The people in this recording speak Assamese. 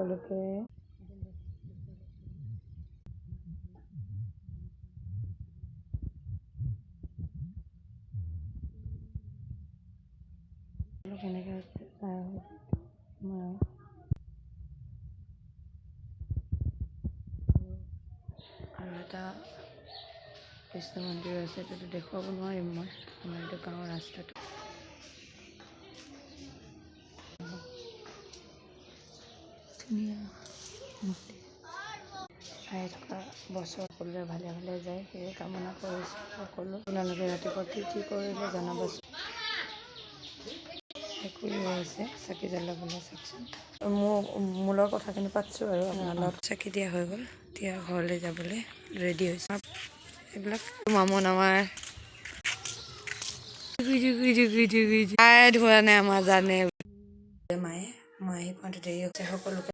সকলোকে। কেনেকৈ আৰু এটা কৃষ্ণ মন্দিৰ আছে, এইটোতো দেখুৱাব নোৱাৰিম মই। আমাৰ এইটো গাঁৱৰ ৰাস্তাটো ধুনীয়া মূৰ্তি। আহি থকা বছৰ সকলোৰে ভালে ভালে যায়, সেয়ে কামনা কৰিছোঁ সকলো। আপোনালোকে ৰাতিপুৱা কি কি কৰিলে জনাবচোন। ভেকুলী আছে, চাকি জ্বলাবলৈ। চাওকচোন, মোৰ মূলৰ কথাখিনি পাতিছোঁ আৰু আপোনাৰ লগত। চাকি দিয়া হৈ গ'ল, এতিয়া ঘৰলৈ যাবলৈ ৰেডি হৈছে। এইবিলাক মামন আমাৰ ধোৱা নাই, আমাৰ জানে মায়ে। মই আহি পাওঁতে দেৰি হৈছে সকলোকে।